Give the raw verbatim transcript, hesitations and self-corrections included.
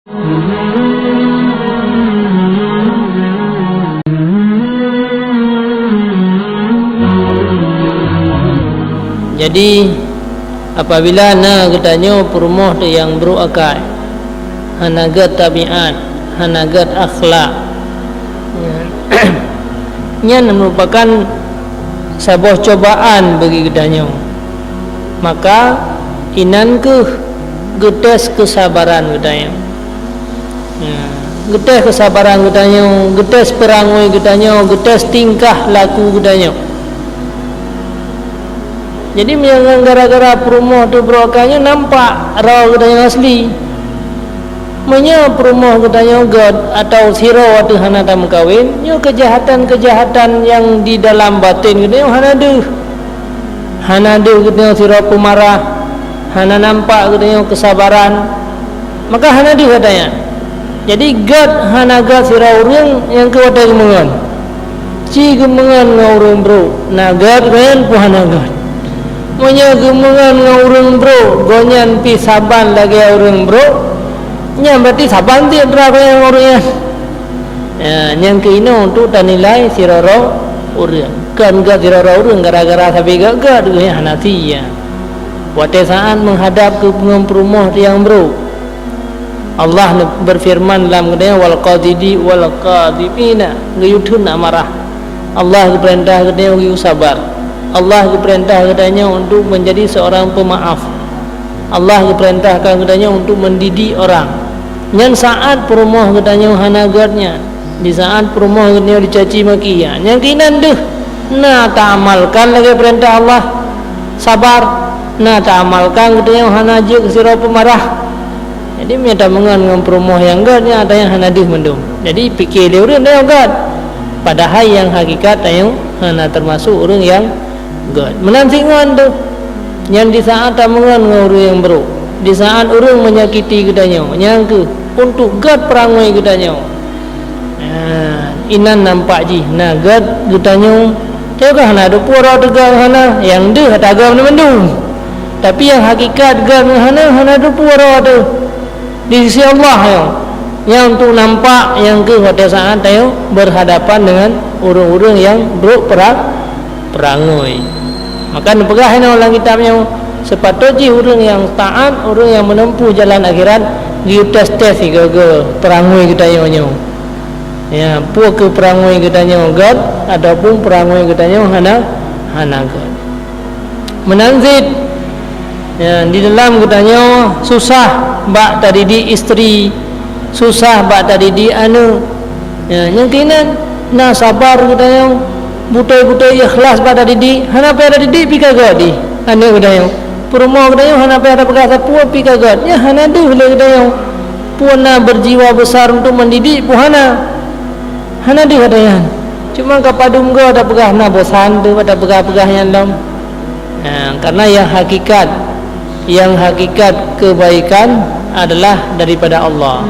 Jadi, apabila na geutanyoe peurumoh teuh nyang brok akai, hana gét tabiat, hana gét akhlak, nyan meurupakan saboh cobaan bagi geutanyoe. Maka, inan kheueh geutés keusabaran geutanyoe. Ya, geutés keusabaran geutanyoe, geutés peurangui geutanyoe, geutés tingkah laku geutanyoe. Jadi, meunyoe gara-gara peurumoh teuh brok akai nyoe nampak droe geutanyoe asli. Meunyoe peurumoh geutanyoe gét atawa sidroe teuh hana tameukawen, nyoe keujahatan-keujahatan nyang di dalam baten geutanyoe hana deuh. Hana deuh geutanyoe sidroe peumarah, hana nampak geutanyoe keusabaran, maka hana deuh gata nyan. Jadi, gét hana gét sidroe ureuëng nyang keu watée geumeungon. Ci geumeungon ngon ureuëng brok, na gét geuh nyan peue hana gét. Meunyoe geumeungon ngon ureuëng brok, gobnyan pih saban lagée ureuëng brok, nyan berarti saban cit droe geuh nyan ngon ureuëng nyan. Ya, nyang keuinoe untuk tanilai sidroe-droe ureuëng. Kon gét sidroe-droe ureuëng gara-gara sabe gét-gét geuh nyan hana sie. Watée saát meuhadab keu ngon peurumoh nyang brok, Allah neu-, beufeureuman lam geutanyoe, "Wal qadidi-, wal kadhimina," geuyue theun amarah. Allah geupeurintah geutanyoe geuyue sabar. Allah geupeurintah geutanyoe untuk meunjadi seurang peumaáf. Allah geupeurintahkan geutanyoe untuk meundidik ureuëng. Nyan saát peurumoh geutanyoe hana gét nyan, di saát peurumoh geutanyoe dicaci maki, ya, nyang keuinan deuh na taamalkan lagée peurintah Allah, sabar, na taamalkan geutanyoe hana jeuet keu sidroe peumarah. Jadi, meunyoe tameungon ngon peurumoh nyang gét, nyan ata nyang hana deuh mandum. Jadi, pike lé ureuëng tanyoe gét, padahai nyang hakikat tanyoe hana teumasok ureuëng nyang gét. Meunan cit ngon teuh, nyan di saát tameungon ngon ureuëng nyang brok, di saát ureuëng menyakiti geutanyoe, nyan kheueh untuk gét peurangui geutanyoe. Nah, inan nampak jih na gét geutanyoe. Teuka hana teupeue droe teuga hana, nyang deuh ata gét mandum. Tapi nyang hakikat gét hana, hana teupeue droe teuh di sisi Allah nyoe. Nyang untuk nampak nyang kheueh watée saát tanyoe beurhadapan deungon ureuëng-ureuëng nyang brok peura-, peurangui. Maka neupeugah inoe lam kitab nyoe, seupatôt jih ureuëng nyang taát, ureuëng nyang meuneumpôh jalan akhirat, geuyue tes-tes sigoe-goe peurangui geutanyoe nyoe. Ya, peue keuh peurangui geutanyoe gét ataupun peurangui geutanyoe hana, hana gét. Meunan cit, ya, di dalam geutanyoe susah bak tadidik istri, susah bak tadidik aneuëk. Ya, nyang keunan na sabar geutanyoe, beutôi-beutôi ikhlas bak tadidik, hana payah tadidik pih ka gét di aneuëk geutanyoe. Peurumoh geutanyoe hana payah tapeugah sapeue pih ka gét, nyan hana deuh lé geutanyoe. Peue na berjiwa besar untuk mendidik, peue hana. Hana deuh ata nyan. Cuma ka padum goe tapeugah na bosan teuh bak tapeugah-peugah nyan lom. Ha, karena yang hakikat, yang hakikat kebaikan adalah daripada Allah.